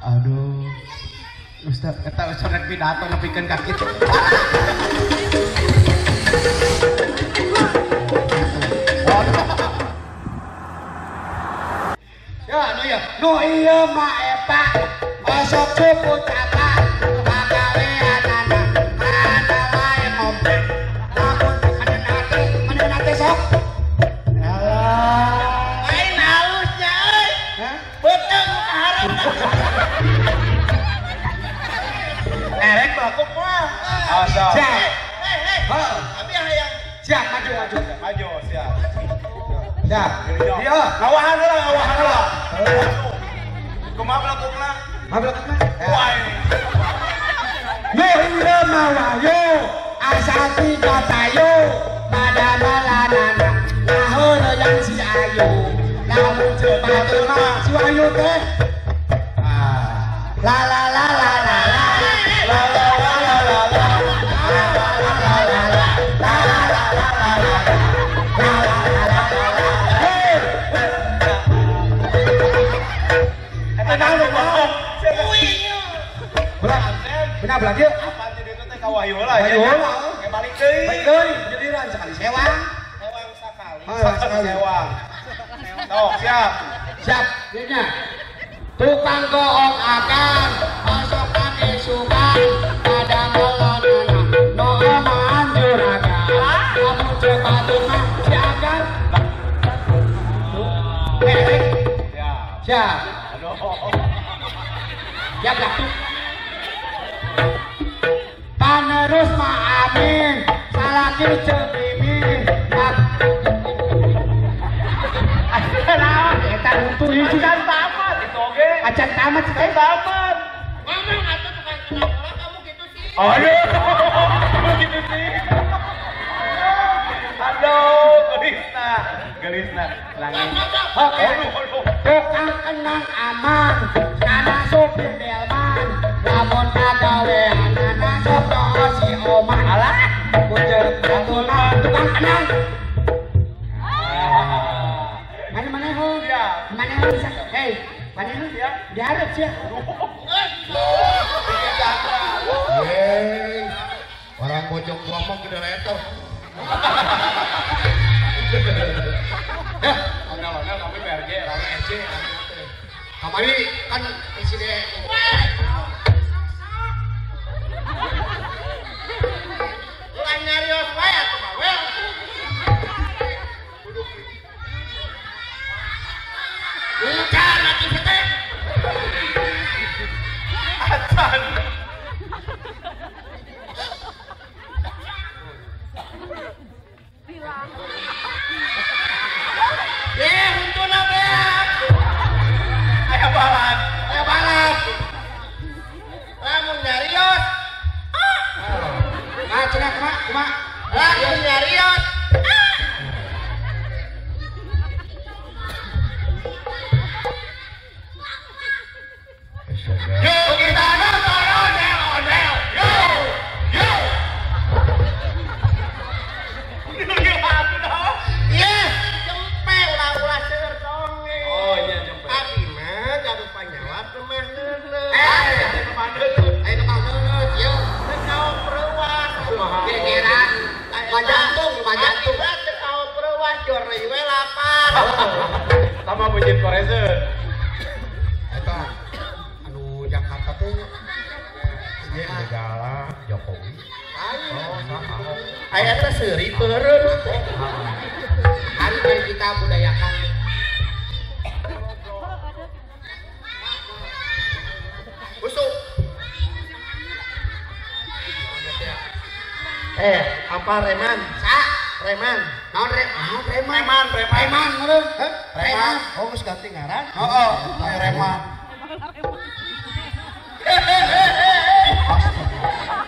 Aduh. Ustaz eta geus rek pidato nepikeun ka kitu. Ya, nu ieu. Nu ieu mah eta osok cupu capa pagaweanana kana wae ngombe. Lamun manehna teh sok. Alah. Lain halusnya euy. Hah? Beuteung kaharepna. Erek bakuk mah. Asal. Siap. Hei, abi hayang. Siap, maju maju. Maju, siap. Siap. Iya, ngawahan heula, ngawahan heula. Kumaha belakukna? Kumaha belakukna? Wah ini. Nu ieu mah wayo, asal tiga tayo, padamalanana ngaheureuyang si Ayu. Lamun ceuk batur mah si Ayu teh. La la la la la la. La la la la la la. La la la la la la. La la la la la la. La la la la la. Hei. Eta naon ngomong? Belah. Benar belah dia. Apa jadi itu teh ka Wahyu heula ya. Wahyu heula. Ke balik deui. Balik deui, giliran sekali sewang. Sewang sakali. Sekali sewang. Sok, siap. Siap, dinya. Tukang goong akan osokan isukan pada melonana no aman juragan lamun ceuk batur mah si agan erek. Siap. Siap. Aduh. Siap lah tuh. Panerus mah amin salaki ceuk mimin. Naon eta huntu hiji acan tamat itu oge. Acan tamat sih. Tamat. Ngomong atuh tukang kenang heula kamu gitu sih. Aduh. Gitu sih. Aduh, gelisna. Gelisna. Langit. Oke. Aduh, Tukang kenang aman, kana supir delman, lamun pagaweanana sok si Oman. Alah, Kuceuk batur mah tukang kenang. Mana mana ho? Siap. Mana ho bisa? Hei, mana ho? Siap. Diharap siap. Bikin cakra. Hei, orang bojong gua mah gede leto. Ya, ondel-ondel tapi PRJ, rame RJ. Kamari kan presiden. Ulah nyarios wae atuh bawel. Bukan atuh teh. Acan. Ye, huntuna beak. Aya balat. Aya balat. Lamun nyarios. Nah, cenah kumaha? Kumaha? Lamun nyarios. Yo kita nonton ondel-ondel. Yo. Yo. Iya, jempe ulah-ulah seueur dongeng. Oh iya jempe. Abi mah gaduh panyawa lemah neuneuh. Lemah neuneuh. Ayo lemah neuneuh, ieu. Teu kaop reuas. Kira-kiraan lemah jantung, lemah jantung. Abi mah teu kaop reuas, joreuy we lapar. Sama buncit koreseun. Eta anu Jakarta teh ieu negara Jokowi. Oh, aya teh seuri peureun. Hari ini kita budayakan. Busuk. Apa reman? Sa, reman. Naon reman? Reman, reman. Reman meureun. Hah? Reman. Oh, geus ganti ngaran? Heeh, reman.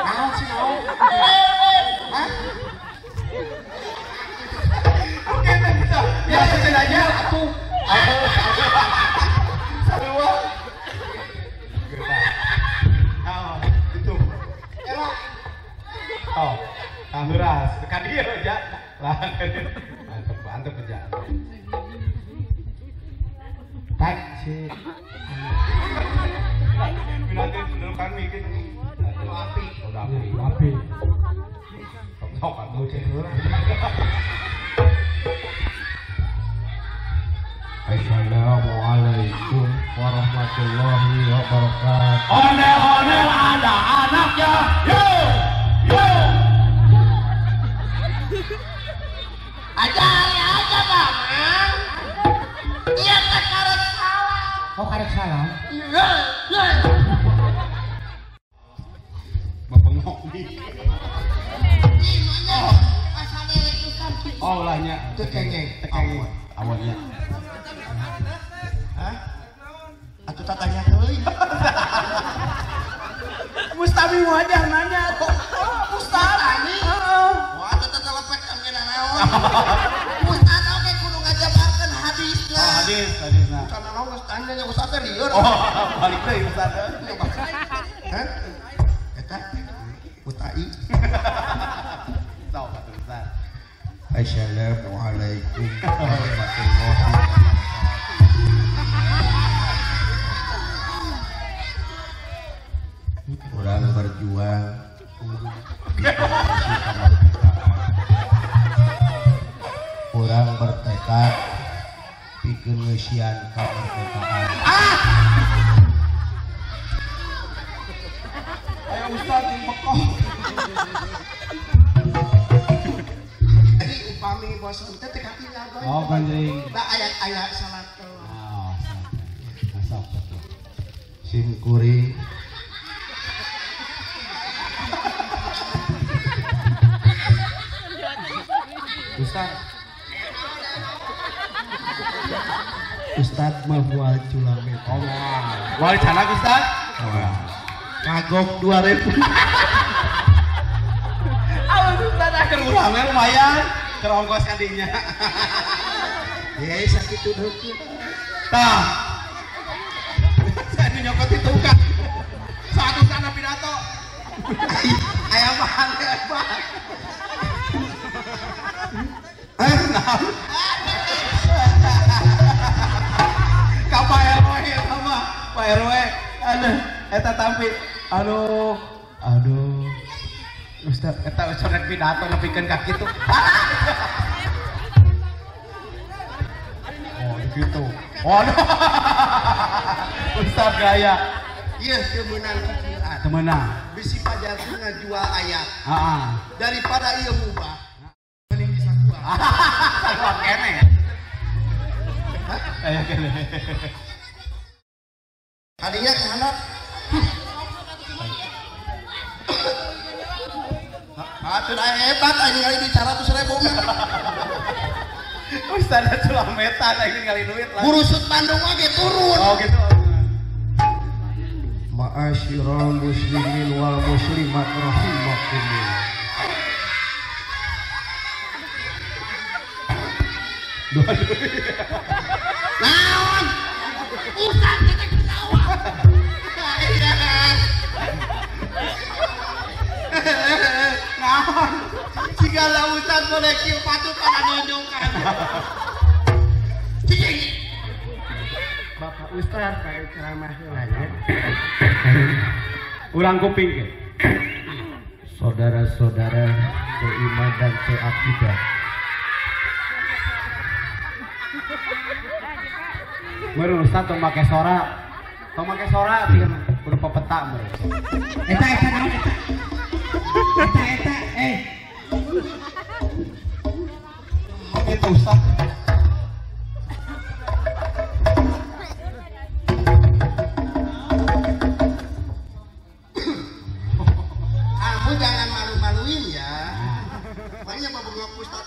Naon sih naon? Hah? Oke, bisa. Ya, bisa aja atuh. Sarua. Oh, itu. Era. Oh, tamburas. Ka dieu ja. Lah, mantep, mantep ja. Baik sih. Nanti bener kan mikir. Api. Udah api. Api. Sok atuh cek. Assalamualaikum warahmatullahi wabarakatuh. Ondel-ondel ada anaknya. Yo, yo. Aja aja Bang. Iya teh karek salam. Oh karek salam? Iya, iya. Bebengok nih. Oh ulahnya. Teu kengeng, teu awalnya. Hah? Atuh tatanya teuing. Mustami wajar nanya kok. Mustami. Heeh. Wah, atuh telepek anggeuna naon. Ustaz oge kudu ngajabarkeun hadisna. Oh, hadis, hadisna. Kana naon geus tanya nya ustaz teh lieur. Oh, balik deui ustaz. Hah? Eta utai. Sok atuh ustaz. Assalamualaikum warahmatullahi wabarakatuh. Orang berjuang orang bertekad pikeun ngeusian kamerdekaan. Ah! Ayo ustaz jeung bekoh. Jadi upami bosen teh teu katinggal. Oh, banjing. Da aya salat teh. Oh, salat. Sim kuring Ustaz. Ustaz mah moal culamet. Oh, moal. Moal canak Ustaz? Moal. Kagok 2000. Awas Ustaz akhir urang lumayan keur ongkos ka dinya. Ye sakitu heukeun. Tah. Saya nyokot di tukang. Satu sana pidato. Aya bahan hebat. Ka Pak RW sama Pak RW, aduh, eta tampi, aduh, aduh, Ustaz, eta corek pidato nepikeun ka kitu. Oh, gitu. Waduh, Ustaz gaya. Ieu teu meunang kikieuan. Teu meunang. Bisi pajarkeun ngajual ayat. Heeh. Daripada ieu mubah. Mending bisa kuat. Kuat kene. Hah? Aya kene. Tadinya ke handap. Atuh aya hebat anjing kali bicara 100.000 mah. Ustaz culametan anjing kali duit lah. Burusut Bandung oge turun. Oh gitu. Ma'asyiral muslimin wal muslimat rahimakumullah. Naon? Ustaz kita ketawa. Naon? Segala ustaz boleh kieu patut pada nunjukkan. Bapak Ustaz kayak ceramah heula nya. Urang kuping ke. Saudara-saudara seiman dan seakidah. Meureun Ustaz tong make sora. Tong make sora sih kudu pepeta meureun. Eta eta naon eta? Eta eta eh. Itu Ustaz. Kamu jangan malu-maluin ya. Makanya babengok Ustaz.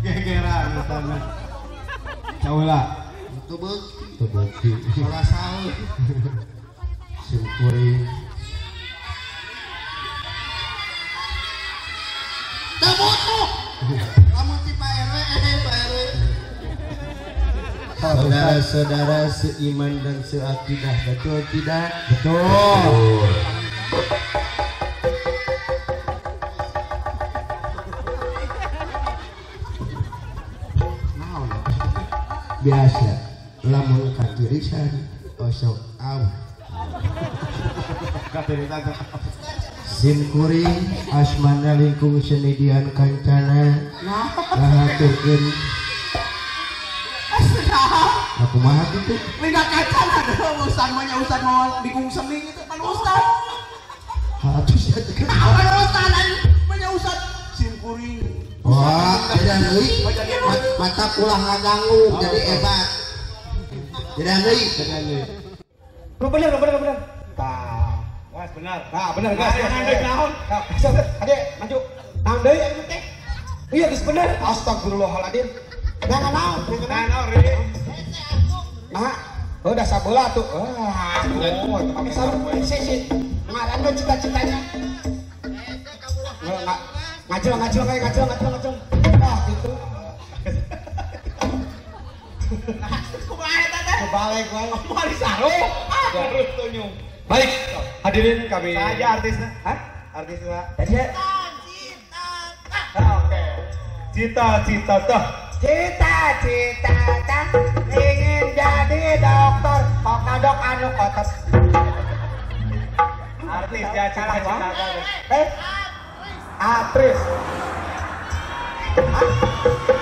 Gegeran Ustaz. Jauh lah. Itu beuki. Itu beuki. Salah sahur. Syukuri. Teu butuh. Lamun ti Pak RW Pak RW. Saudara-saudara seiman dan seakidah, betul tidak? Betul. Biasa lamun katirisan Osok au. Sim kuring asmana lingkung senidian kancana ngahaturkeun. Aku mah kitu. Lingga kancana ustad mah nya ustad mau lingkung seni itu pan ustad. Atuh sia teh. Pan ustad mah nya ustad sim kuring. Wah, beda deui. Mata ulah ngaganggu jadi hebat. Beda deui. Lu bener, bener. Tah. Gas benar. Nah, bener gas. Naon? Ade, maju. Naon deui anu teh? Iya geus bener. Astagfirullahaladzim. Nah, naon? Naon, Ri? Nah, udah sabeula tuh. Wah, pakai sarung. Si. Ngaran cita-citanya. Enggak ngajel kayak ngajel. Ah, gitu. Kumaha eta teh? Kebalik wae. Moal sarung. Ah, terus tunyung. Baik, hadirin kami. Saja artisnya. Hah? Artisnya. Tadi cita. Oke. Cita-cita tah. Cita-cita tah ingin jadi dokter, kok ngadok anu kotos. Artis ya cita-cita. Eh? Aktris. Hah?